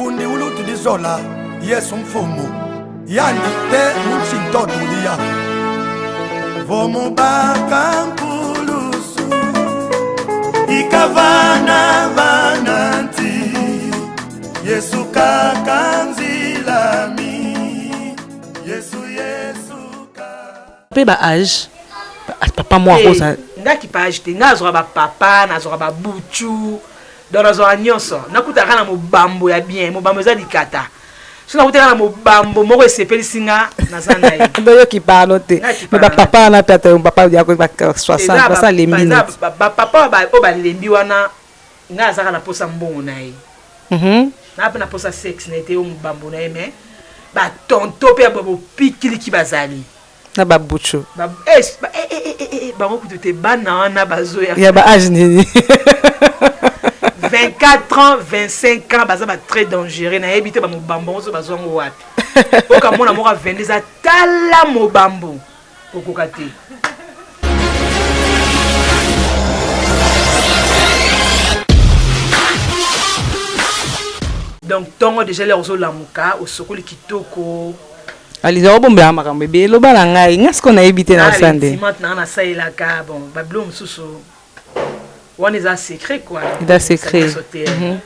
Nkundi ulutu dizola Yesu mfumu yandi te mutshintotulia vomubaka nkulusu ikavana vananti Yesu kaka nzilami Yesu Yesu ka mpe ba age papa mwa akoza nga kipa age te nga azwaka bapapa nazwaka babuchu donc nazwaka nyonso nakutaka na mobambo ya bien mobambo eza likata so nakutaka na mobambo moko esepelisi nga naza na ye boyoki parlo te me bapapa wana mpe ata papa yako ba 60 basalembi bapapa oyo balembi wana nga azaka na posa mbongo na ye mhm. naa mpe na posa sexe na ye te yo mobambo na ye mais batonto mpe ya bopikiliki bazali na babuchu eh, eh, eh, bango kutu te bana wana bazoya ya ba age nini 24 ans 25 ans baza ba très dangereux nayebi te bamobambo yango so bazwa yango wapi okamona moko avende eza tala mobambo okoka te donc ntongo déjà lere ozolamuka osokoli kitoko aliza obombelaka makambo ebele loba na ngai nga sikoyo nayebi te na sande nanga nasalelaka bon babilo mosusu wana eza secret quoi eza secret mhm.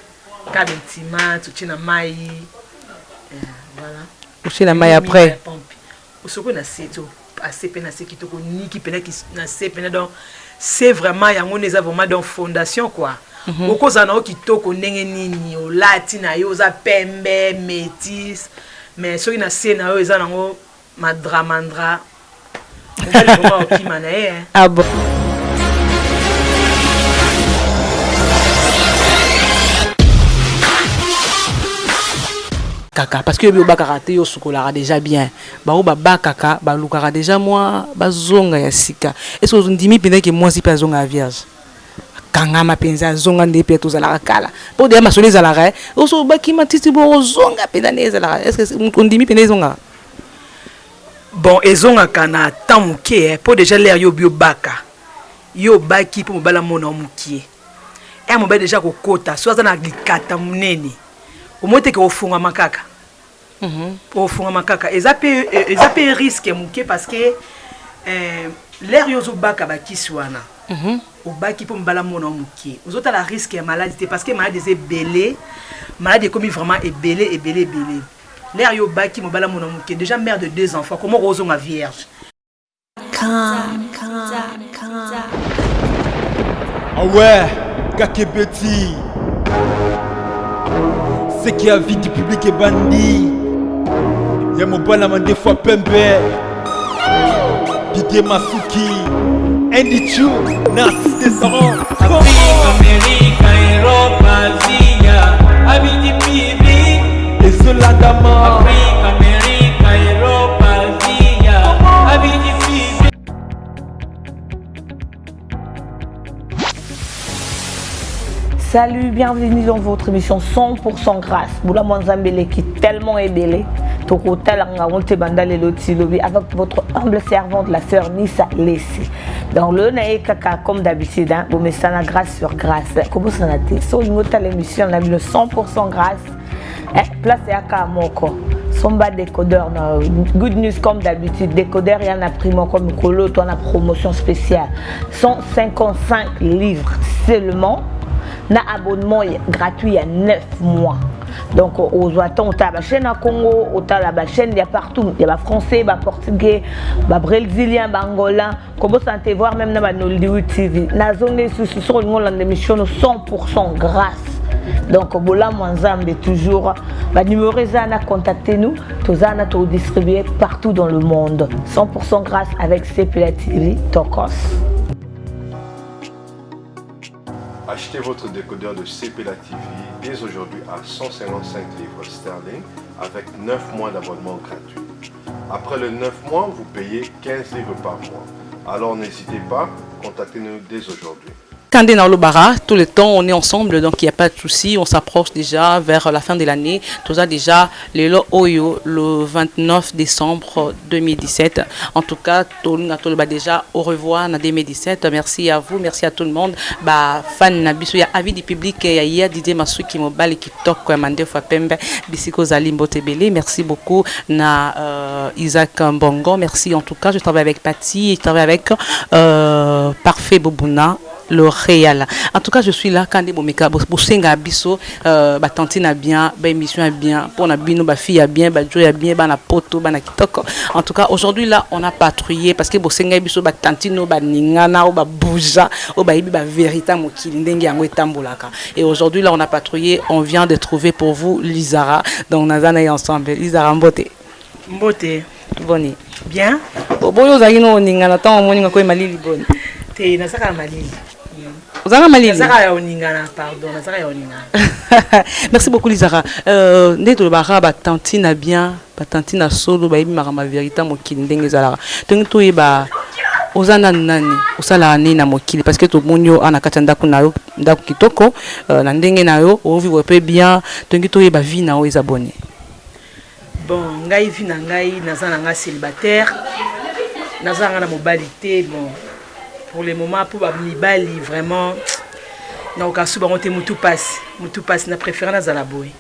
ka bentima totie na mai eh, voilà otie na mai après Osokoli na se to ase pe na se kitoko niki pena na se pena donc c'est vraiment yango nde eza vraiment donc fondation quoi mm -hmm. okozala na yo kitoko ndenge nini olati na yo oza pembe métis mais soki na se na yo eza nango madramandra mobali vraiment okima na ye ah bon. Kaka parce que yo obakaka te yo osukolaka déjà bien bango babakaka balukaka déjà mwa bazonga ya sika est ce que ondimi mpenza ke mwasi mpe azonga ya vierge akangama mpenza azonga nde mpe tozalaka kala mpo deya masolo ezalaka eh. oso obaki matiti bo ozonga mpenza nde ezalaka est ce que ondimi mpenza ezongaka bon ezongaka na temps moke eh, mpo déjà lere yo obi obaka yo obaki mpo mobali amona yo mokie ere mobali deja akokota so aza na likata monene omoni te ke ofungama kaka mhm. ofungama kaka eza mpe eza mpe risque moke parce que eh, lere yo ozobaka bakisi wana mhm. obaki mpo mobala mona moke ozotala risque ya maladi te parce que maladi eza ebele maladi ekomi vraiment ebele ebele ebele lere yo obaki mobala mona moke déjà mère de deux enfants comment okozonga vierge Ah ouais, Kakebeti. Ce qui a vie du public est bandit. Ya mobala mandefu pembe. Didier Masuki. Andy Chu, Narcisse Desarons. Afrique, Amérique, Europe, Asia, Abidi Public. Ezolandama. Afrique, Amérique, Europe, Asia, Abidi Public. Salut, bienvenue dans votre émission 100% grâce. Boula Mwanzambele qui tellement ebele. Tokotala nga te banda lelo ti lobi avec votre humble servante la sœur Nissa Lessi. Donc le naye kaka comme d'habitude hein, bomesana grâce sur grâce. Kobosana te. So olingi otala émission na bino 100% grâce. Eh, place yaka moko. Somba décodeur na good news comme d'habitude décodeur ya na prix moko mikolo to na promotion spéciale 155 livres seulement na abonnement gratuit ya 9 mois donc ozwa ntango otala bachaîne ya congo otala bachaîne ya partout ya bafrançais baportugais babrésilien baangolais kobosana te voir même na banollywood tv nazongi lisusu soki olingi olanda émission no 100 grâce donc bolamu ya nzambe toujours banumero eza na contacte nous toza na todistribue partout dans le monde 100 grâce avec cpla tv tokos Achetez votre décodeur de CPLA TV dès aujourd'hui à 155 livres sterling avec 9 mois d'abonnement gratuit. Après les 9 mois, vous payez 15 livres par mois. Alors n'hésitez pas, contactez-nous dès aujourd'hui. Kande Naolobara, tout le temps, on est ensemble, donc il n'y a pas de souci. On s'approche déjà vers la fin de l'année. Tout ça déjà, lelo oyo, le 29 décembre 2017. En tout cas, toloba déjà, au revoir en 2017. Merci à vous, merci à tout le monde. Ba fan na biso, ya avis du public, ya ya Didier Masuki Mobali kitoko, ya Mandefu Pembe, Bisiko Zali Mbotebele. Merci beaucoup na Isaac Mbongo. Merci en tout cas. Je travaille avec Patty, je travaille avec Parfait Bobuna, le réel. En tout cas, je suis là quand bomeka bosenga biso ba tantine a bien, ba émission a bien, pour na bino ba fille a bien, ba joy a bien, ba na poto, ba na kitoko. En tout cas, aujourd'hui là, on a patrouillé parce que bosenga biso ba tantine ba ningana ou ba bouja ou ba yebi ba vérité mokili ndenge yango etambolaka. Et aujourd'hui là, on a patrouillé, on vient de trouver pour vous Lizara. Donc nazana ensemble. Lizara mbote. Mbote. Boni. Bien. Oboyo ozalaki no oningana ntango omoni nga koyema malili boni. Te, nazaka malili. Ozalaka malili? Nazaka ya oningana, pardon, nazaka ya oningana. Merci beaucoup Lizara. Nde tolobaka batantine bien, batantine solo, bayebi makambo ya vérité mokili ndenge ezalaka. Tongi toyeba oza nani nani, osalaka nini na mokili, parce que tomoni yo na kati ya ndako na yo, ndako kitoko, na ndenge na yo ovivre mpe bien. Tongi toyeba vie na yo eza boni. Bon, ngai vie na ngai, naza na ngai célibataire, naza nga na mobali te. Bon, pour le moment, mpo bamibali vraiment nakoka su bango te, mutu pasi, mutu pasi, na préféré nazala boye.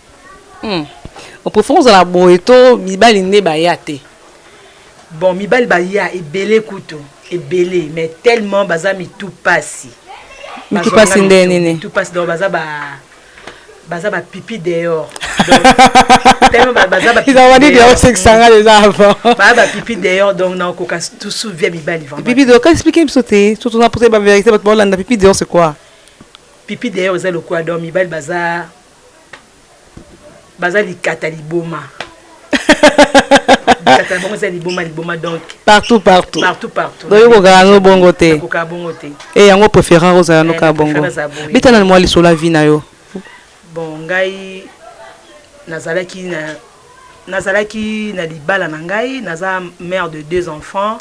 Opréféré ozala boye to mibali nde baya te? Bon, mibali baya ebele, kutu ebele, mais tellement baza mitu pasi. Mitu pasi nde nini? Mitu pasi, donc baza bapipi dehors. Tellement baza bapipi dehors, déjà avant. Baza bapipi dehors, donc nakoka tusu via mibali vraiment. Pipi dehors, expliquer biso te, surtout na posa ba vérité, bato baolanda. Pipi dehors, c'est quoi? Pipi dehors eza lokola, donc mibali baza likata liboma, likata na bango eza liboma liboma, donc Partout partout. Partout partout. Donc yokokaka no bongo te? Nakokaka bongo te. E yango préférant ozala no kaka bongo. Beta na mwa lisolo ya vie na yo. Bon, ngai nazalaki na libala na ngai, naza mère de deux enfants.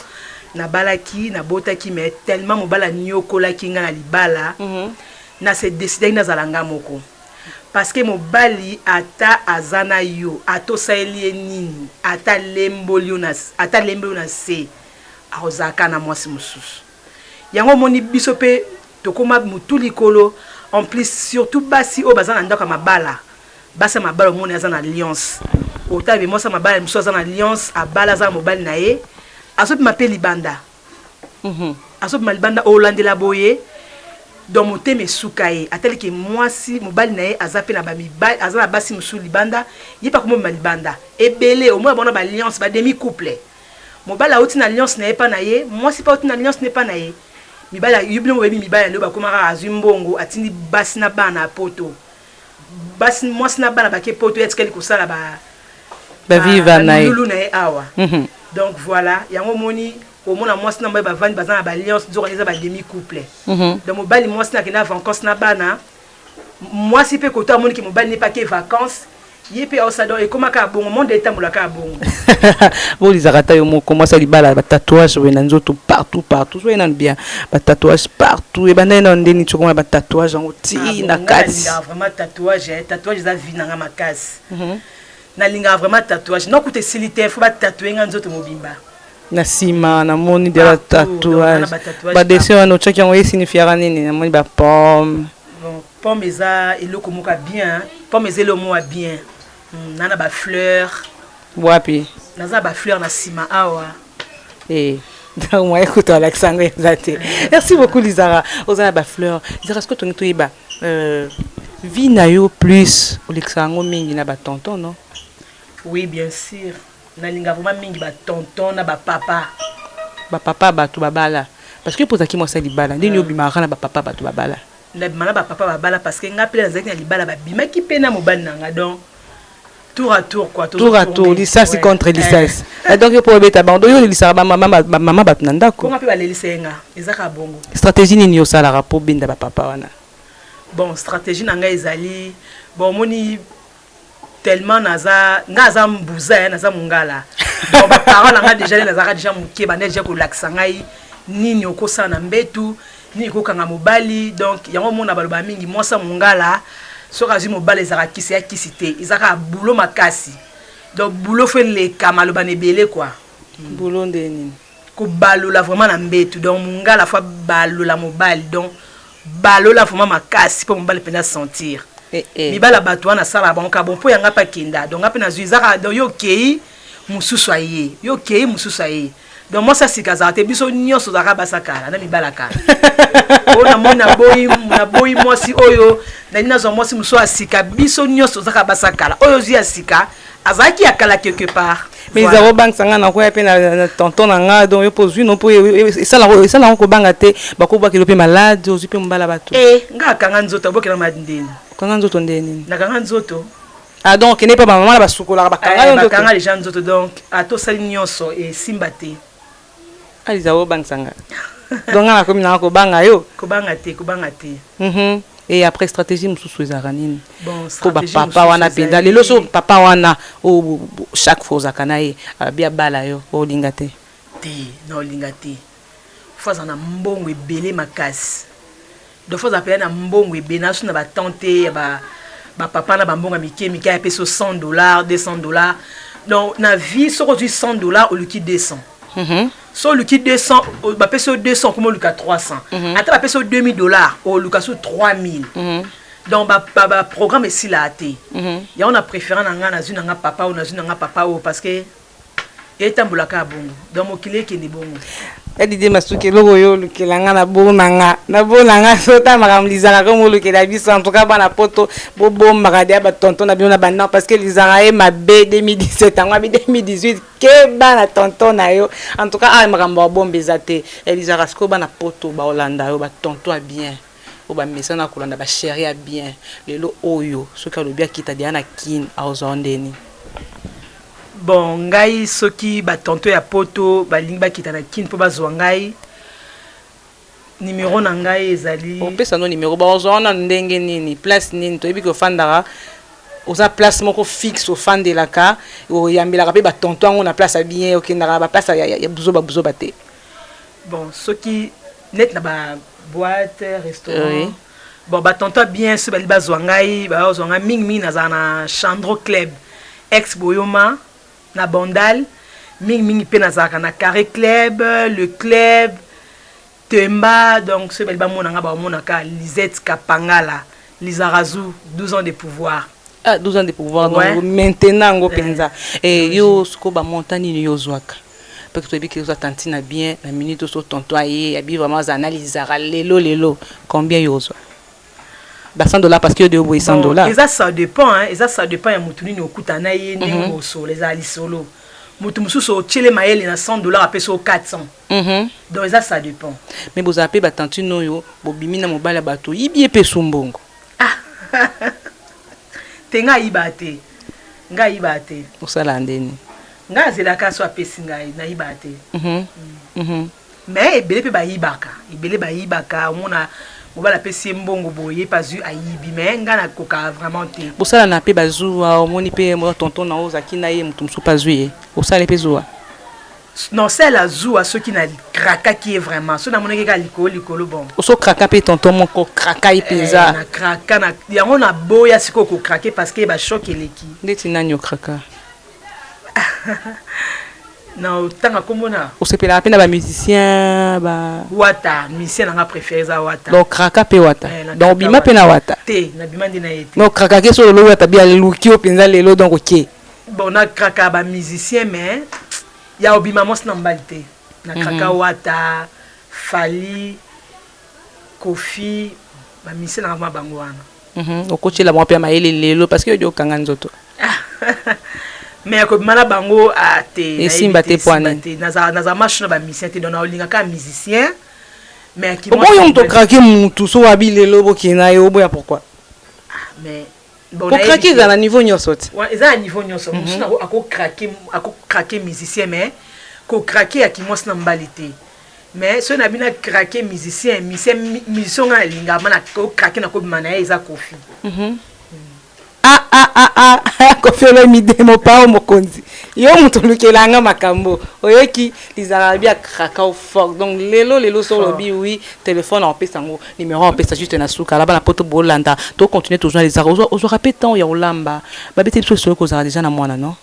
Nabalaki, nabotaki, mais tellement mobali aniokolaki ngai na libala, na se décidaki nazala nga moko, parce que mobali ata aza na yo, ata osaleli ye nini, ata lemboli yo, ata lemboli yo na se, akozalaka na mwasi mosusu. Yango omoni biso mpe tokóma motu likolo. En plus, surtout basi oyo baza na ndako ya mabala, basi ya mabala, omoni aza na alliance, otala mwasi ya mabala mosusu aza na alliance, abala, aza na mobali na ye, azobima mpe libanda, azobima libanda, olandela boye. Donc motema esuka ye, ataliki mwasi, mobali na ye aza mpe na bamibali, aza na basi mosusu libanda, ye mpe akomobima libanda ebele. Omona bango na baalliance, bademi couple, mobali auti na alliance na ye mpa na ye, mwasi mpe auti na alliance na ye mpa na ye. Mibali yo bino boyebi, mibali ya lelo bakóma kaka azwi mbongo, atindi basi na bana ya poto, basi, mwasi na bana bake poto, ye atikali kosala ba Baviva na ye. Milulu na ye awa. Donc voilà, yango omoni, omona mwasi na mobali bavandi, baza na baalliance, nzoka eza bademi couple. Donc mobali, mwasi na akende na vacance na bana, mwasi mpe koto amoniki mobali ne pake vacance, ye mpe aosala. Donc ekóma kaka bongo, monde etambola kaka bongo. Bolizaka ata yo moko mwasi ya libala, batatouage boye na nzoto partout partout, soki nanu bien, batatouage partout, ebandaki nano ndeni ti okomona batatouage yango ti na kati? Nalingaka vraiment tatouage. Tatouage eza vie na nga makasi. Nalingaka vraiment tatouage, nakuta esili te, faut batatouer nga nzoto mobimba. Na nsima namoni dia batatouage, badessin wana otiaki yango esignifiaka nini? Namoni bapomme. Bon, pomme eza eloko moko ya bien, pomme eza eloko moko ya bien. Na bafleur. Wapi? Naza na bafleur na nsima awa. Donc moyen kuta alakisa yango eza te. Merci beaucoup Lizara. Oza na bafleur. Lizara, ce que tongi toyeba, vie na yo plus olekisa yango mingi na batonton, non? Oui, bien sûr, nalinga vraiment mingi batonton na bapapa. Bapapa bato babala, parce que mpo ozalaki mwasi ya libala, ndeni obimaka na bapapa bato babala? Nabima na bapapa babala parce que nga mpe nazalaki na libala, babimaki mpe na mobali na nga, donc tour à tour quoi. Tour à tour, lisasi contre lisasi. Donc yo mpo obeta bango, donc yo olelisaka bamama bato na ndako? Konga mpe balelisa ye nga, eza kaka bongo. Stratégie nini osalaka mpo obenda bapapa wana? Bon, stratégie na ngai ezali, bon, omoni, tellement naza, nga aza mbuza ya, naza mongala, donc baparent na nga déjà nde nazalaka déjà moke, banda déjà kolakisa ngai nini okosala na mbetu. Nini kokanga mobali? Donc yango omona baloba mingi, mwasi ya mongala soki azwi mobali, ezalaka kisi ya kisi te, eza kaka boulot makasi. Donc boulot faut eleka maloba na ebele quoi. Boulot nde nini? Kobalola vraiment na mbetu. Donc mongala faut abalola mobali, donc balola vraiment makasi mpo mobali mpenza sentir. Eh, eh. Mibala bato wana asalaka bango kaka bon mpo yanga mpe akenda. Donc nga mpe nazwi, ezaka donc yo okei, mosusu aye, yo okei, mosusu aye. Donc mwasi asika azalaka te. Biso nyonso ozalaka basa kala na mibala kala. Oyo namoni, naboyi, naboyi mwasi oyo, nali nazwa mwasi mosusu ya sika. Biso nyonso ozalaka basa kala. Oyo ozwi ya sika azalaki ya kala quelque part. Mais Voilà. Ezala obangisa nga na koya mpe na tonton na nga. Donc yo mpo ozwi no mpo esalaka kobanga te, bakobwakelo mpe malade, ozwi mpe mobala bato. E nga akanga nzoto, abokela maladi ndeni? Okanga nzoto nde nini? Nakanga nzoto. Ah, donc okende mpe bamama na basukolaka, bakanga yo nzoto? Bakanga deja nzoto. Donc ata osali nyonso, esimba te. Aliza, obangisa nga. Donc nga nakomi nanga kobanga yo. Kobanga te, kobanga te. Et après, stratégie mosusu ezalaka nini? Bon, ko stratégie bapapa mosusu wana mpenza lelo so papa wana oyo chaque fois ozalaka na ye, abi abala yo, olinga te? Te, na olinga te. Faut aza na mbongo ebele makasi. Donc faut aza mpenza na mbongo ebele. Naso na batemps te ya bapapa na bambongo ya mike mike. Apesi yo 100 $, 200 $. Donc na vie, soki ozwi 100 $, oluki 200. So oluki 200, bapesi yo 200, okoma oluka 300. Ata bapesi yo 2000 $, oluka so 3000. Donc baprogramme esilaka te. Yango na préférant na ngai, nazwi na nga papa oyo, nazwi na nga papa oyo, parce que etambolaka ya bongo. Donc mokili ekende bongo. Edide Masuki, eloko oyo olukela nga na bonanga na bonanga, sota makambo lizaka komo olukela biso. En tout cas, bana Poto, bobombaka deya batonton na bino na bandako, parce que lizaka ye mabe 2017 yango abi 2018. Keba na tonton na yo. En tout cas, awa makambo ya bombe eza te. Elizaka sikoyo, bana Poto baolanda yo, batonton ya bien oyo bamesana kolanda bachéri ya bien. Lelo oyo soki alobi akita deya na Kine, aozwa ndeni? Bon, ngai soki batonton ya Poto balingi bakita na Kine mpo bazwa ngai, nimero na ngai ezali Opesa no nimero, baozwa wana ndenge nini? Place nini toyebi ke ofandaka? Oza place moko fixe ofandelaka, oyambelaka mpe batonton yango na place ya bien? Okendaka na baplace ya buzoba buzoba te? Bon, soki net na baboîte, restaurant, bon, batonton bien, soki bali bazwa ngai, bazwa ngai mingimingi nazala na Chandro Club, ex Boyoma, na Bandal mingimingi, mpe nazalaka na Carré Club, le club Temba. Donc soki bali bamona nga, baomonaka Lisette Kapangala Lizarazu, 12 ans de pouvoir. Ah, 12 ans de pouvoir. Ouais. Donc maintenant yango mpenza yo sikoyo, bamontant nini yo ozwaka? Mpe toyebi ke ozwa tantine na bien na minute oso tonton aye, abi vraiment aza analizaka lelo lelo, combien yo ozwa? Ba 100 $? Parce que yo de oboyi 100 Bon, dollars. Eza ça dépend, hein, eza ça dépend ya motu nini okuta na ye, ndenge bosola, ezala lisolo. Motu mosusu otiele mayele na 100 $, apesi yo 400. Donc eza ça dépend. Mais bozala mpe batantine oyo bobimi na mobali ya bato, oyibi ye mpe su mbongo? Te, ngai ayiba te, ngai ayiba te. Osala ndeni? Ngai azelaka so apesi ngai, nayiba te. Mais ebele mpe bayibaka, ebele bayibaka. Omona mobali apesi ye mbongo boye, ye mpe azwi, ayibi. Mais ngai nakoka vraiment te. Bosala na mpe bazuwa, omoni mpe tonton na oyo ozalaki na ye, moto mosusu mpe azwi ye, osala mpe zuwa? Non, sela zuwa soki na krakaki ye vraiment, soki namonaki kaka likolo likolo, bon. Osokraka mpe tonton moko, kraka ye mpenza? Na kraka na yango, naboya sikoyo kokrake parce que bachoc eleki. Ndeti nani okraka? Na otanga nkombo na Osepelaka mpe na bamusicien ba Wata, musicien nanga préféré eza Wata. Donc kraka mpe Wata? Eh, Donc obima mpe na Wata? Te, nabima nde na ye te. Donc krakake so lelo Wata bi aluki yo mpenza lelo, donc oke? Bon, nakraka bamusicien, mais ya obima mwasi na mobali te. Nakraka Wata, Fally, Koffi, bamusicien nanga ma bango wana. Okotiela bango mpe ya mayele lelo, parce que yo di okanga nzoto. Mais ya kobima na bango, ah, te. Esimba te, po nini? Te, naza marche na bamusicien te. Donc naolinga kaka musicien, mais Oboyo moto okrake mutu so wabi lelo bokende na ye, oboya pourquoi? Mais Kokrake eza na niveau nyonso te. Eza na niveau nyonso. Mosusu akokrake, akokrake musicien, mais kokrake ya kimwasi na mobali te. Mais soki na bino akrake musicien, musicien nga nalinga ma nakokrake, nakobima na ye, eza Koffi. Ah ah ah ah! Koffi Olomide mopao mokonzi yo moto olukela nga makambo oyoki lizaka bi akraka au fort. Donc lelo lelo so olobi oui, téléphone apesa yango, numéro apesa juste na suka la bana poto bolanda. To continuer toujours na Lizaka. Ozwaka mpe temps ya kolamba? Babeti biso soki kozala déjà na mwana, non?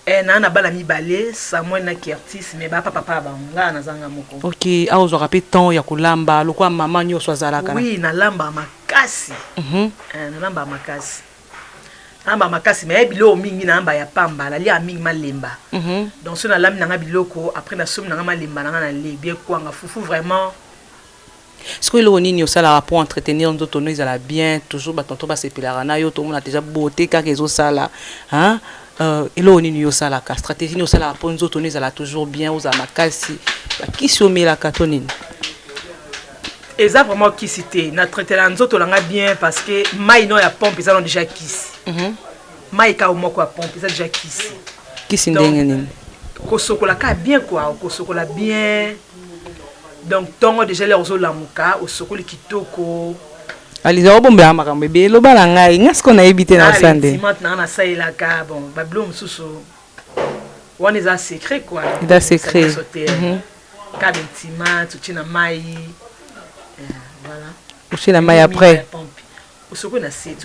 Eh, naa na bana mibale, Samuel na Kertis, mais bapa papa ya bango, ngai nazanga moko. Ok, awa ozwaka mpe temps ya kolamba lokola mama nyonso azalaka? Oui, nalamba makasi. Eh, nalamba makasi, nalamba makasi, mais biloko mingi nalamba ya pamba. Nalia mingi malemba. Donc so nalambi nanga biloko, après nasomi nanga malemba nanga, nalie bien kwanga, fufu, vraiment. Sikoyo eloko nini osalaka mpo entretenir nzoto no ezala bien toujours, batonton basepelaka na yo, tomona déjà beauté kaka ezosala, hein? Eloko nini yo osalaka, stratégie nini osalaka mpo nzoto no ezala toujours bien, ozala makasi? Bakisi omelaka to nini? Eza vraiment kisi te. Na traitela nzoto nanga bien parce que mai no ya pompe eza no déjà kisi. Mai kaka moko ya pompe eza déjà kisi. Kisi ndenge nini? Kosokola kaka bien quoi, kosokola bien. Donc ntongo déjà lere ozolamuka, osokoli kitoko. Aliza, obombelaka makambo ebele, eloba na ngai, nga sikoyo nayebi te na osala nde. Timante nanga nasalelaka. Bon, babilo mosusu wana eza secret quoi. Eza secret. Te, kaka intimate, otie na mai, voilà. Otie na mai, après? Osokoli na se,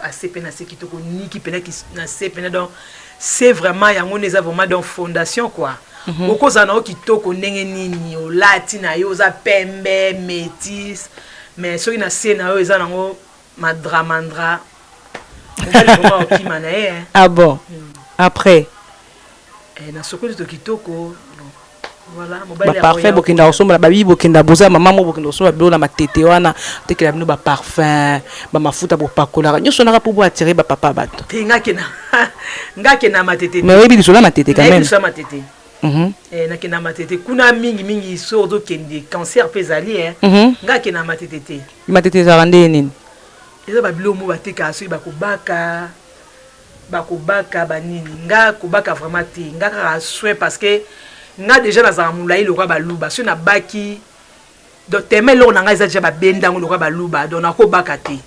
ase mpe na se kitoko, niki mpena na se mpena. Donc c'est vraiment yango nde eza vraiment donc fondation quoi. Okozala na yo kitoko ndenge nini, olati na yo, oza pembe, métis, mais soki na se na yo eza nango mandramandra, mobali vraiment okima na ye. Ah bon? Après? Eh, nasokoli to kitoko, bon voilà, mobali. Baparfum bokenda kosomba, babibi bokenda, boza mama mo bokenda kosomba biloko na matete wana, tekela bino baparfum, bamafuta bopakolaka nyonso naka mpo boatire bapapa bato. Te, nga ke na matete. Mais oyebi lisolo ya matete quand même? Lisolo ya matete. Eh, nakenda matete kuna mingimingi, so ozokende cancer mpe ezali. Nga akenda matete te. Matete ezalaka ndenge nini? Eza babiloko mo batekaka soki bakobaka, bakobaka banini. Nga kobaka vraiment te, nga kaka soin, parce que nga déjà nazala molai lokola baluba. Soki nabaki, donc tema eloko na ngai eza déjà babendango lokola baluba, donc nakobaka te.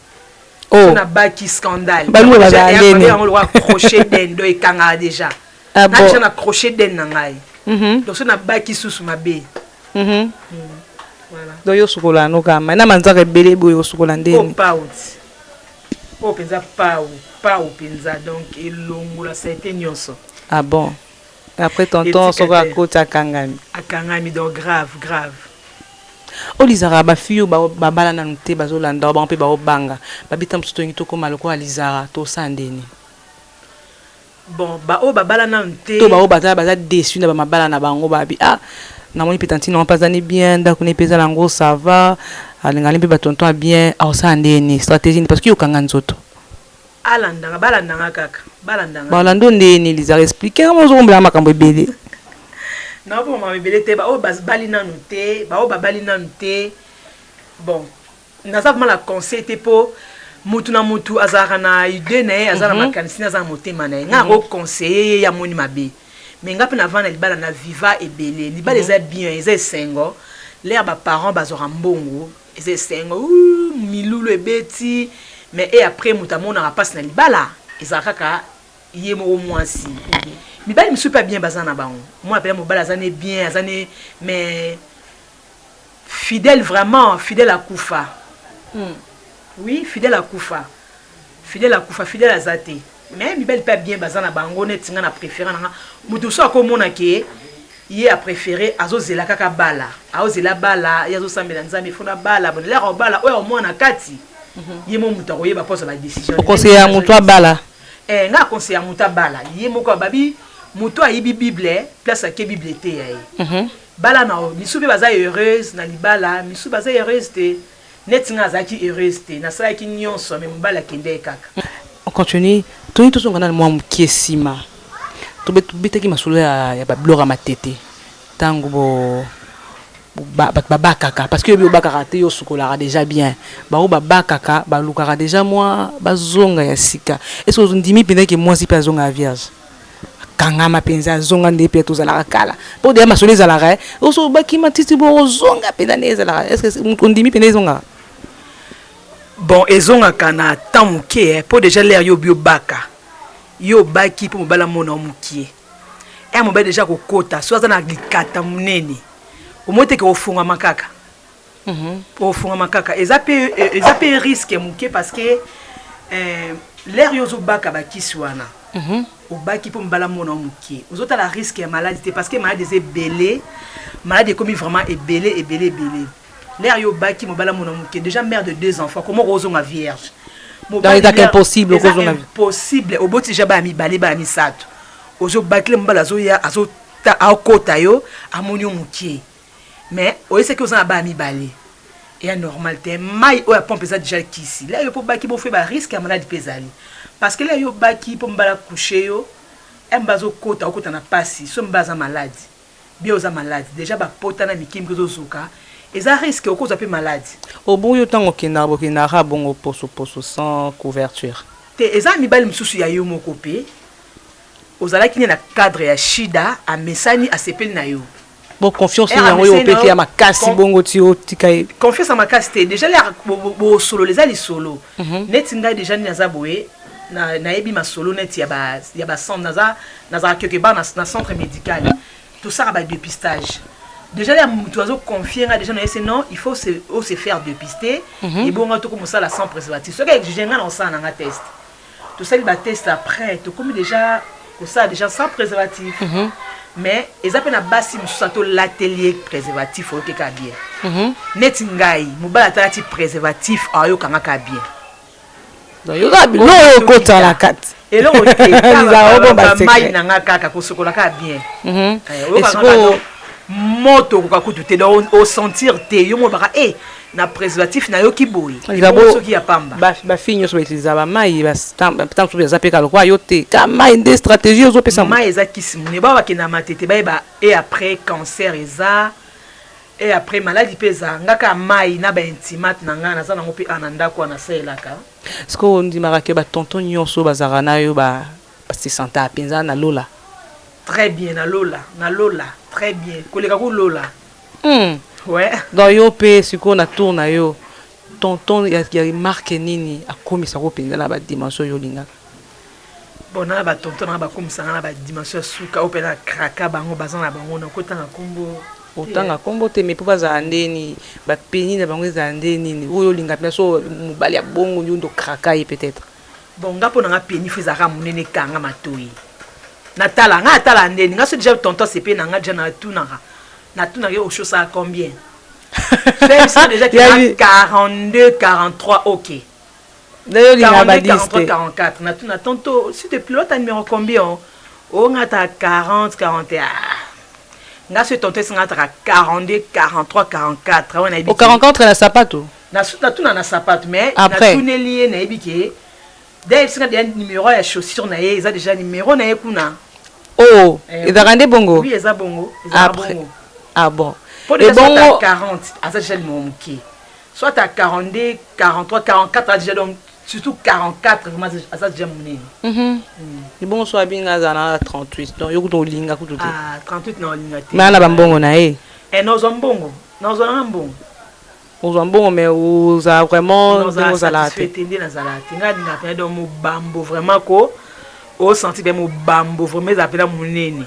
Oh. So nabaki, scandale. Baluba bazala ndeni? Yango lokola crochet d'Inde, donc ekangaka déjà. Ah na bon? Déjà na crochet d'Inde na ngai. Donc so nabaki susu mabe. Voilà. Donc yo osukola no kaka mai na manzaka ebele boye, osukola o ndeni? Pau ti oyo mpenza, pau pau mpenza, donc elongola saleté nyonso. Ah bon? Après tonton Etika soko te. Akoti, akangami. Akangami, donc grave grave. Olizaka bafille oyo babala nanu te, bazolanda bango mpe baobanga, babita mosusu, tolingi tokóma lokola Lizara, tosala ndeni? Bon, baoyo babala nanu te, to baoyo baza déçu na bamabala na bango, babi: "Ah, namoni mpe tantine wango mpe azani bien, ndako ne mpe eza nango, ça va, alingani mpe batonton ya bien." Aosala ndeni, stratégie nini? Parce que yokanga nzoto. Alandanga, balandanga kaka, balandanga. Balanda ndeni? Lizara, explique nga, ozokombelaka makambo ebele. Naoboma ebele te. Baoyo babali nanu te, baoyo babali nanu te, bon, naza vraiment na conseil te, mpo mutu na mutu azalaka na idée na ye, aza na makanisi na, aza na motema na ye. Ngai akoconseille ye, ye amoni mabe, mais nga mpe navanda na libala, na viva ebele. Libala eza bien, eza esengo. Lere baparent bazwaka mbongo, eza esengo, milulu ebeti, mais e après moto amonaka mpasi na libala ezalaka kaka ye moko mwasi. Mibali misusu mpe bien baza na bango, mwana mpena mobali aza ne bien, aza ne, mais fidèle, vraiment fidèle akufa. Oui, fidèle akufa, fidèle akufa, fidèle aza te. Mais mibali mpe bien baza na bango. Neti nga na préféré nanga, moto mosusu akomona ke ye apréféré, azozela kaka bala, aozela bala, ye azosambela Nzambe fona bala. Bon, lere obala, oyo omwana kati ye mo moto akoyeba mposa badécision. Okonseya moto abala? Eh, nga akonseya moto abala ye moko. Babi moto ayibi Bible, place ake Bible te ya ye. Bala na misusu mpe baza heureuse na libala, misusu baza heureuse te. Neti nga azalaki heureuse te, nasalaki nyonso, mais mobali akende ye kaka. On continue, toyi tozonga nanu mwa mokie nsima. Tobetaki masolo ya babiloko ya matete ntango bo bato babakaka, parce que yobi obakaka te, yo osukolaka déjà bien. Bango babakaka, balukaka déjà mwa bazonga ya sika. Est ce que ondimi mpenza ke mwasi mpe azonga ya vierge, akangama mpenza, azonga nde mpe tozalaka kala? Mpo deya masolo ezalaka oso bakima titi bo ozonga mpenza nde ezalaka. Est ce que ondimi mpenza ezongaka? Bon, ezongaka na temps moke, mpo déjà lere yo obi obaka, Yo obaki mpo mobali amona yo mokie. Ere mobali deja akokota, soki aza na likata monene, omoni te ke ofungwama kaka. Ofungwama kaka. Eza pe risque moke parce que l'heure yo ozobaka bakisi wana, obaki mpo mobali amona yo mokie, ozotala risque ya maladie te, parce que maladie eza ebele, maladie ekomi vraiment ebele, ebele, ebele. L'heure yo obaki, mobali amona moke, déjà mère de deux enfants, comment ozonga vierge? Ezaka impossible. Eza impossible. Oboti déjà baya mibale, baya misato, ozobakile, mobali azoya, akota yo, amoni yo mokie, mais oyesaki oza na baya mibale, eya normal te. Mai oyo ya pompe eza déjà kisi. L'heure yo mpo baki bofo, barisque ya maladie mpe ezali, parce que l'heure yo baki mpo mobali acoucher yo, mba azokota, okota na pasi. So mba aza malade, bien oza malade déjà, bapota na mike mike ozozoka, eza risque, okozwa mpe malade. Obongo yo, ntango okendaka, bokendaka bongo posoposo sans couverture? Te, eza mibali mosusu ya yo moko mpe ozalaki ne na cadre ya shida, amesani, asepeli na yo. Bon, confiance yango oyo opesi ya makasi bongo ti otika ye? Confiance ya makasi te. Déjà l'heure bosolola, eza lisolo neti ngai déjà nini aza boye, nayebi masolo neti ya bacentre, nazalaka quelque part na centre médical, tosala badépistage. Déjà ya moto azoconfie nga déjà, nayese non, il faut se faire dépister. Ebonga toko mosala sans préservatif, soki exige nga na osala nanga test, tosali batest, après tokomi déjà kosala déjà sans préservatif. Mais eza mpe na basi mosusu, ata olateli ye préservatif, oyokeka bien. Neti ngai, mobali atalati préservatif, ayokanga ka bien. Yoka biloko okota na kati. Eloko te, mai na nga kaka kosokola kaka bien. Oyokanga moto okoka kutu te, donc osentir te yo mo baka e na préservatif nayoki boye, soki ya pamba. Bafille nyonso bautiliza bamai, ntango mosusu eza mpe kaka yo te, ka mai nde stratégie ozopesa. Mai eza kisi monene. Bao bakenda matete, bayeba e après cancer eza, e après maladie mpe eza. Nga kaka mai na baintimate na ngai, naza nango mpe a na ndako wana nasalelaka. Sikoyo ondimaka ke batonton nyonso bazalaka na yo basesanta mpenza na lola? Très bien, na lola, na lola très bien, koleka kulola. Ouais. Donc yo mpe sikoyo na tour na yo, tonton ya marque nini akomisako mpenza na badimension oyo olingaka? Bon, na batonton nanga bakomisanga na badimension ya suka oyo mpe na kraka bango baza na bango, na kotanga nkombo. Otanga nkombo te, mais mpo bazala ndeni, bapeni na bango ezala nde nini oyo olinga mpenza? So mobali ya bongo yo ndo kraka ye peut-être? Bon, nga mpo nanga peni fo ezalaka monene, ekanga matoi. Natala nga, natala ndeni nga so déjà tonton sepe na nga, déjà natunaka, natunaka ye oshosaka combien. So déjà 42, 43, ok. Nayo olinga badis te. 44. Natuna tonto, s'il te plaît, ota numéro combien? O nga ta 40, 41. Nga so tonton esinga ataka 42, 43, 44 wana, nayebi. O 44 na sapato? Natuna na sapato, mais natuneli ye, nayebi ke da esinga deja numéro ya chaussure na ye, eza déjà numéro na ye kuna. Oh, ezalaka nde bongo? Oui, eza bongo, ezalaka bongo. Ah bon. Po déjà bongo 40 aza déjà numéro moke, soit à 42, 43, 44 aza déjà, donc surtout 44 vraiment aza déjà monene. Ebongo so abinga aza na 38, donc yo kutu olinga kutu te? Ah, 38 na olinga te. Mais ana bambongo na ye? Eh, nazwa mbongo, nazwa nanga mbongo. Ozwa mbongo, mais ozala vraiment ndenge ozalaka te? Te, nde nazalaka te. Ngai alingaka mpena donc mobambo vraiment, ko osenti mpe mobambo vraiment ezala mpena monene.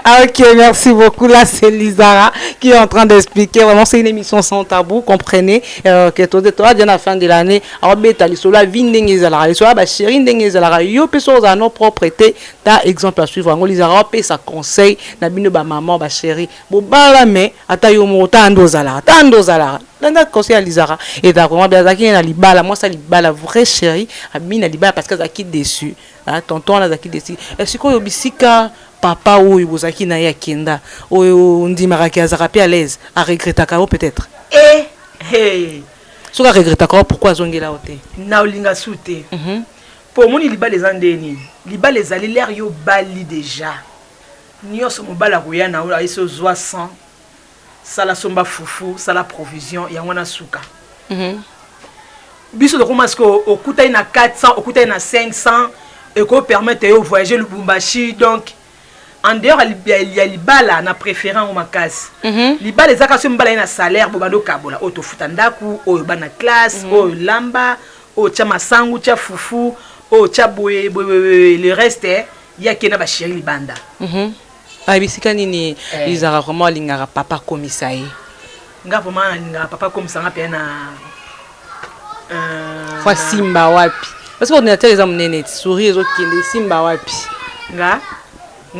Ah, ok, merci beaucoup. Là, c'est Lizara qui est en train d'expliquer. Vraiment, c'est une émission sans tabou. Comprenez que toi, toi, bien la fin de l'année, alors, beta, lisolo, vie ndenge ezalaka, lisolo, ba chérie ndenge ezalaka, yo pe so oza propreté, ta exemple à suivre. Ngo Lizara pe sa conseil na bino ba maman, ba chérie. Bo bala, mais ata yo mo ta ndo zala, ta ndo zala. Landa conseil ya Lizara. Et vraiment bien azaki na libala, moi ça libala vrai chérie, abi na libala parce que azaki déçu. Ah, tonton wana azalaki déçu. Sikoyo bisika papa oyo bozalaki na ye akenda, oyo ondimakaki azalaka mpe à l'aise, aregretaka yo peut-être? Eh, hey. Soki aregretaka yo, pourquoi azongela yo te? Na olinga su te, mpo omoni libala eza nde nini? Libala ezali l'heure yo bali déjà nyonso, mobali akoya na oyo ayesi ozwa 100, sala somba fufu, sala provision, yango wana suka. Biso tokoma sikoyo, okutani na 400, okutani na 500, ekopermettre yo voyager Lubumbashi. Donc en dehors ya libala, na préféré yango makasi. Libala eza kasi mobala ye na salaire, bo bando okabola, oyo tofuta ndako, oyo bana classe, oyo lamba, oyo tia masangu, tia fufu. Oyo tya boye boye boye, le reste ye akei na bachéri libanda. Ah, bisika nini? Lizaka vraiment alingaka papa akomisa ye? Nga vraiment nalingaka papa akomisanga mpe na Faut simba wapi? Parce que ordinateur eza monene ti souris ezokende, simba wapi? Nga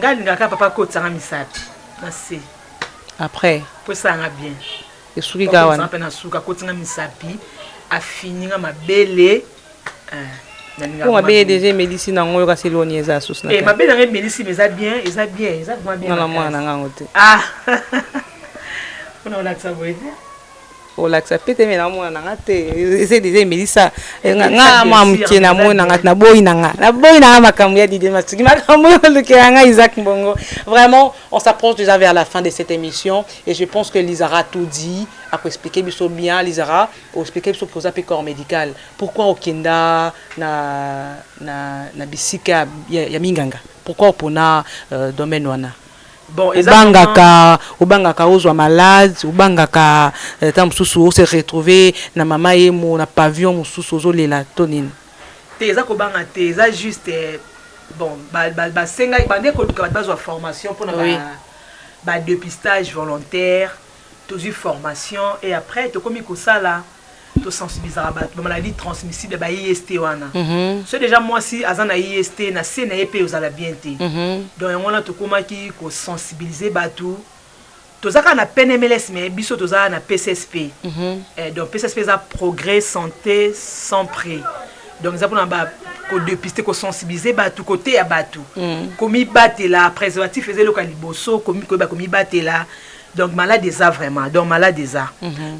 alingaka papa akotisanga misapi na se. Après? Po esalanga bien. Esuki kaka wana? Mpe na suka akotinga misapi, afininga mabele. Po mabele déjà emelisi nango, oyo kasi eloni eza susu. Na mabele nanga emelisi, mais eza bien, eza bien, eza vraiment bien. Nga mwana nanga yango te. Ah, mpona olakisa boye te. Olakisa pe te, me na mwana nanga te, eza déjà emelisa nga mwa moke na moi nanga. Naboyi nanga, naboyi nanga makambo ya Didie Masuki, makambo oyo olukela nga Isaac Mbongo. Vraiment, on s'approche déjà vers la fin de cette émission et je pense que Lizara a tout dit, akoexpliquer biso bien. Lizara, oexpliquer biso koza mpe corps médical, pourquoi okenda na bisika ya minganga, pourquoi opona domaine wana? Bon. Obangaka ozwa malade, obangaka ntango mosusu ose retrouver na mama yemo na pavillon mosusu, ozolela to nini? Te, eza kobanga te, eza juste, bon, basengai bande koluka bato bazwa formation mpona badépistage volontaire. Tozwi formation et après tokomi kosala, tosensibilisaka bato bamaladie transmissible, ba IST wana. So déjà mwasi aza na IST na se na ye mpe ozala bien te. Donc yango wana tokomaki kosensibiliser bato. Toza kaka na PNMLS, mais biso toza na PCSP. Donc PCSP eza Progrès Santé Sans Prix. Donc eza mpona kodépister, kosensibiliser bato, koteya bato komibatela. Préservatif eza eloko ya liboso koyeba komibatela. Donc malade eza vraiment, donc malade eza.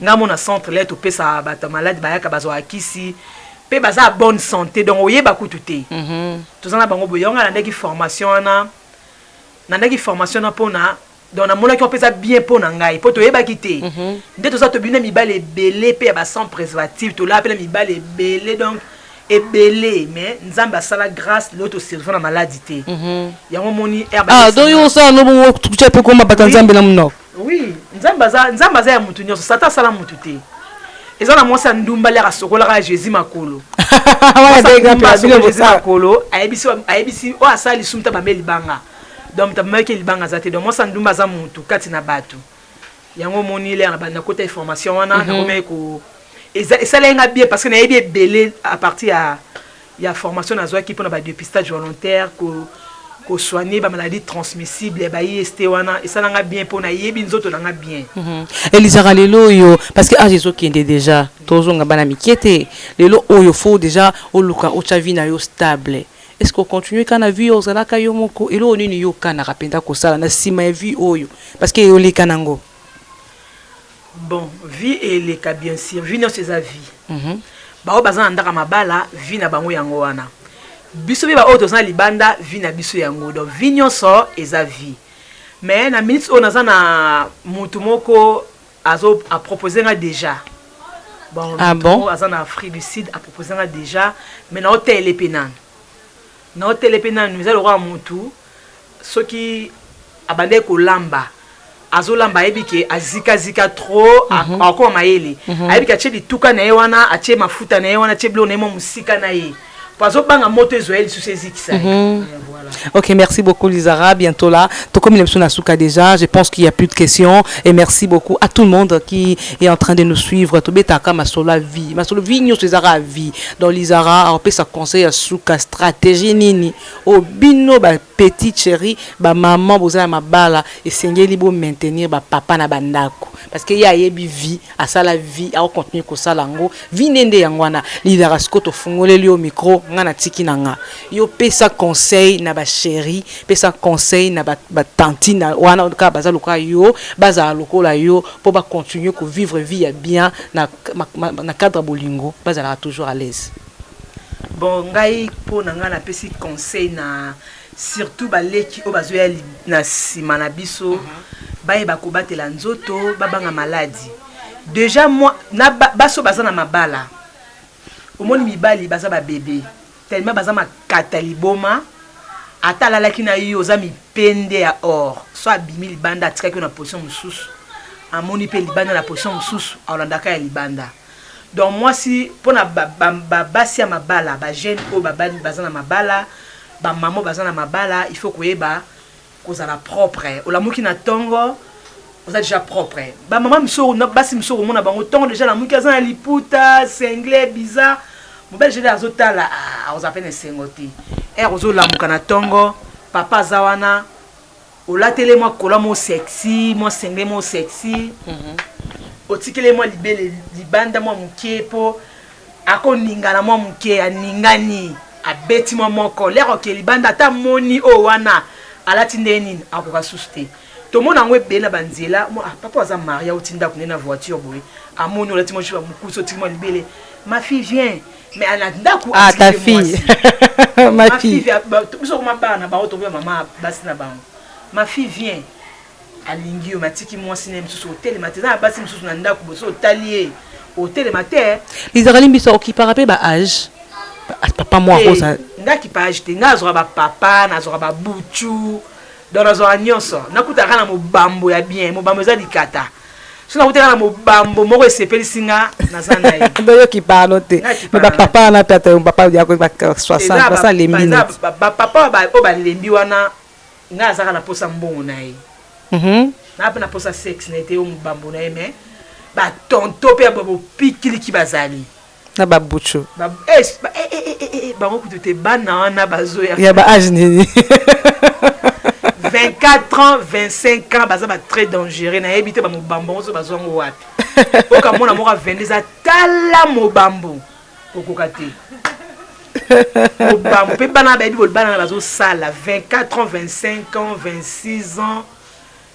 Nga mona centre le topesaka bato ya malade, bayaka, bazwaka kisi mpe baza ya bonne santé, donc oyeba kutu te. Toza na bango boye. Yango nga nandaki formation wana, nandaki formation wana mpona, donc namonaki mpe eza bien mpo na ngai, mpo toyebaki te nde toza tobina mibale ebele mpe ya ba sans préservatif, tolaa mpe na mibale ebele, donc ebele. Mais Nzambe asala grâce, lelo tosurvivre na maladi te. Yango moni. Ah, donc yo osala no bongo, tia mpe komba bata Nzambe na monoko. Oui, Nzambe aza, Nzambe aza ya mutu nyonso. Satan asala mutu te. Eza na mwasi ya ndumba, liaka asokolaka ya Jésus makolo. Jésus makolo, ayebisi oyo asala lisumu ta bame libanga. Donc moto abamaki libanga aza te. Donc mwasi ya ndumba aza mutu kati na bato. Yango omoni lere na banda kota information wana, nakomaki ko esalaki nga bien, parce que nayebi ebele à partir ya formation nazwaki mpona badépistage volontaire, ko kosoigner bamaladie transmissible ya ba IST wana. Esalanga bien mpo nayebi nzoto na nga bien. Elizaka lelo oyo, parce que âge ezokende déjà, tozonga bana mike te. Lelo oyo faut déjà oluka otya vie na yo stable. Est ce que ocontinue kaka na vie oyo ozalaka yo moko? Eloko nini yo okanaka mpenza kosala na nsima ya vie oyo? Parce que eyoleka nango. Bon, vie eleka, bien sûr, vie nyonso eza vie. Baoyo baza na ndako ya mabala, vie na bango yango wana. Biso mpe baoyo toza na libanda, vie na biso yango. Donc vie nyonso eza vie. Mais na minute oyo naza na mutu moko azo apropose nga déjà. Bon. Ah bon? Aza na Afrique du Sud, apropose nga déjà, mais naotele mpe nanu, naotele mpe nanu. Eza lokola mutu soki abandaki kolamba, azolamba, ayebi ke azikazika trop, akoma mayele, ayebi ke atie lituka na ye wana, atie mafuta na ye wana, atie biloko na ye mwa mosika na ye, po azobanga moto ezwa ye lisusu, ezikisa ye. Voilà. Ok, merci beaucoup Lizara. Bientôt là. Tout comme il Nasuka déjà, je pense qu'il n'y a plus de questions. Et merci beaucoup à tout le monde qui est en train de nous suivre. Tobetaka masolo ya vie. Masolo vie, nous Lizara vie. Donc Lizara, on peut sa conseil à suka stratégie nini. O bino ba petit chéri, ba maman boza mabala esengeli bo maintenir ba papa na bandako. Parce que ya yebi vie, asala vie, a continuer kosala ngo. Vie nde yango wana. Lizara, siko tofungoleli yo micro, nga na tiki na nga. Yo pesa conseil na bachéri, pesa conseil na batantine wana kaka baza lokola yo, bazala lokola yo mpo bacontinue kovivre vie ya bien na cadre ya bolingo, bazalaka toujours à l'aise. Bon, ngai mpo na ngai napesi conseil na surtout baleki oyo bazoya na nsima na biso, bayeba kobatela nzoto, babanga maladi. Déjà moi na baso baza na mabala, omoni mibali baza babebe tellement baza makata liboma. Ata alalaki na yo, oza mipende ya or, so abimi libanda, atikaki yo na position mosusu, amoni mpe libanda na position mosusu, aolandaka ya libanda. Donc mwasi mpona basi ya mabala, bajeune oyo babali baza na mabala, bamama baza na mabala, il faut koyeba kozala propre. Olamuki na ntongo, oza déjà propre. Bamama mosusu, basi mosusu, komona bango ntongo déjà lamuki, aza na liputa, singlet bizarre. Mobali déjà azotala, akozala mpe na esengo te. Ere ozolamuka na ntongo, papa aza wana, olatele mwa kola mo sexy, mwa singlet mo sexy, otikeli mwa libele libanda mwa moke mpo akoningana mwa moke, aningani, abeti mwa moko lere oke libanda. Ata moni oyo wana alati nde nini, akoka susu te. Tomona yango ebele na banzela. Papa aza marié, auti ndako nde na voiture boye, amoni olati mwa jupe mokusi, otiki mwa libele: "Ma fille, viens." Mais na ndako Ah, ta fille, ma fille. Biso koma bana na bango, tokoya mama basi na bango: "Ma fille, viens." Alingi yo, matiki mwasi na ye mosusu, otelema te. Eza na basi mosusu na ndako boso, otali ye, otelema te. Lizakali biso okipaka mpe ba âge, papa mwa rosa. Nga kipa âge te. Nga azwaka bapapa, nazwaka babutu, donc nazwaka nyonso. Nakutaka na mobambo ya bien, mobambo eza likata. So nakutaka na mobambo moko esepelisi nga, naza na ye. Donc yo kipaka no te, mais bapapa wana mpe, ata papa yako 60, basa lembi neti. Bapapa oyo balembi wana, ngai azaka na posa mbongo na ye, naa mpe na posa sexe na ye te, oyo mobambo na ye. Mais batonto mpe ya bopikiliki bazali. Na babutu. Bango kutu te, bana wana bazoya. Ya ba âge nini? 24 ans, 25 ans, baza ba très dangereux. Nayebi te bamobambo yango so bazwango wapi. Okamona moko avende eza, tala mobambo, okoka te mobambo. Mpe bana bayebi, bana na bazosala 24 ans, 25 ans, 26 ans,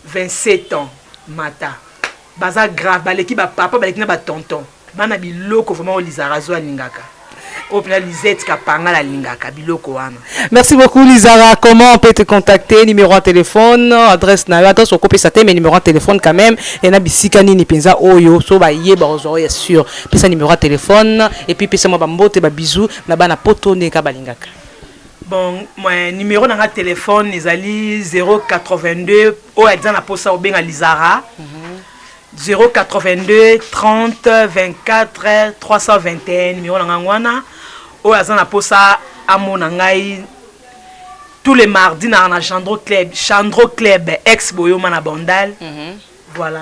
27 ans, mata baza grave, baleki bapapa, baleki na batonton. Bana biloko vraiment oyo Lizara azo alingaka, oyo mpena Lisette Kapangala alingaka biloko wana. Merci beaucoup Lizara. Comment on peut te contacter? Numéro de téléphone, adresse na yo, adresse okopesa te, mais numéro de téléphone quand même. Et na bisika nini penza oyo so ba yeba ozwa ya sûr. Pesa numéro de téléphone et puis pesa moi ba mbote, ba bisous na bana poto ndeka balingaka. Bon, moi, numéro na nga téléphone ezali 082, oyo eza na posa obenga Lizara, 082 30 24 321, numéro na ngai wana. Oyo aza na posa amona ngai, tous les mardis na Chandro Club, Chandro Club ex Boyoma na Bandal. Voilà.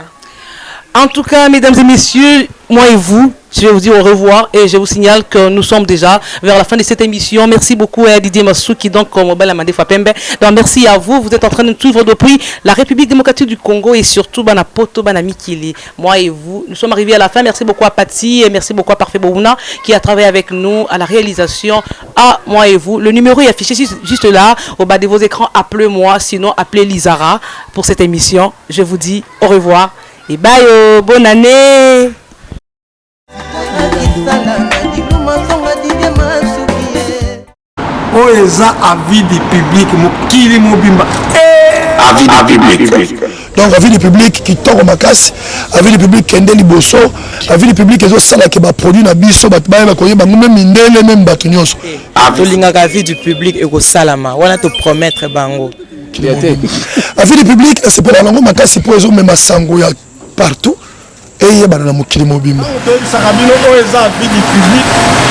En tout cas, mesdames et messieurs, moi et vous, je vais vous dire au revoir et je vous signale que nous sommes déjà vers la fin de cette émission. Merci beaucoup à Didier Masuki, donc comme Mandefa Pembe. Donc merci à vous, vous êtes en train de nous suivre depuis la République démocratique du Congo et surtout bana poto, bana mikili. Moi et vous, nous sommes arrivés à la fin. Merci beaucoup à Paty et merci beaucoup à Parfait Bouna qui a travaillé avec nous à la réalisation. À moi et vous. Le numéro est affiché juste là, au bas de vos écrans. Appelez-moi, sinon appelez Lizara pour cette émission. Je vous dis au revoir. Et bye, oh, bonne année. Oyo eza avis du public, mokili mobimba. Avis du public. Donc avis du public kitoko makasi. Avis du public kende liboso. Avis du public ezosalaka baproduit na biso, bato bayeba koyeba ngo, même mindele, même bato nyonso. Tolingaka avis du public, ekosalama wana, topromettre bango. Avis du public nasepelaka nango makasi mpo ezomema sango ya partout, eyebana na mokili mobimba. Toyebisaka bino, oyo eza avis du public,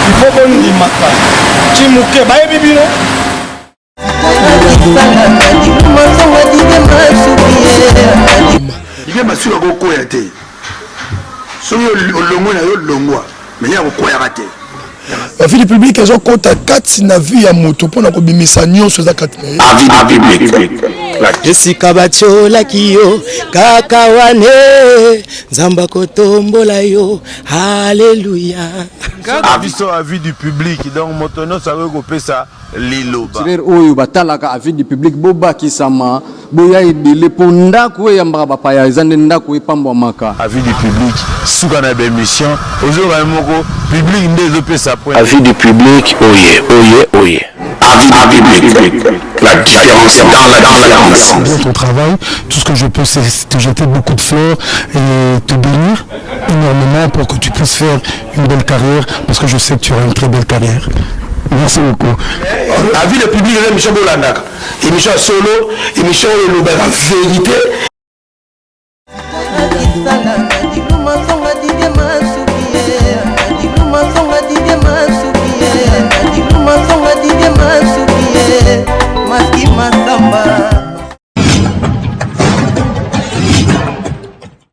il faut bondimaka ti moke bayebi bino. Didier Masuki akokwea te. Soki olongwe na yo, longwa, mais ye akokweyaka te. Avis du public ezokɔta kati na vie ya moto mpona kobimisa nyonso eza kati na ye. Avis du public. Esika batiolaki yo kaka wane, Nzambe akotombola yo, halleluya. Biso avis du public, donc moto nyonso akoki kopesa liloba. Tireur oyo batalaka avis du public, bobakisama, boya ebele, mpo ndako oyo eyambaka bapaya eza nde ndako epambwamaka. Avis du public, suka na baémission, ozoyoka moko public nde ezopesa point. Avis du public, oye oye oye. Avis du public, la différence dans la différence. Bien ton travail. Tout ce que je peux, c'est te jeter beaucoup de fleurs et te bénir énormément pour que tu puisses faire une belle carrière, parce que je sais que tu auras une très belle carrière. Merci beaucoup. Avis du public eza émission bolandaka, émission ya solo, émission oyo elobaka vérité.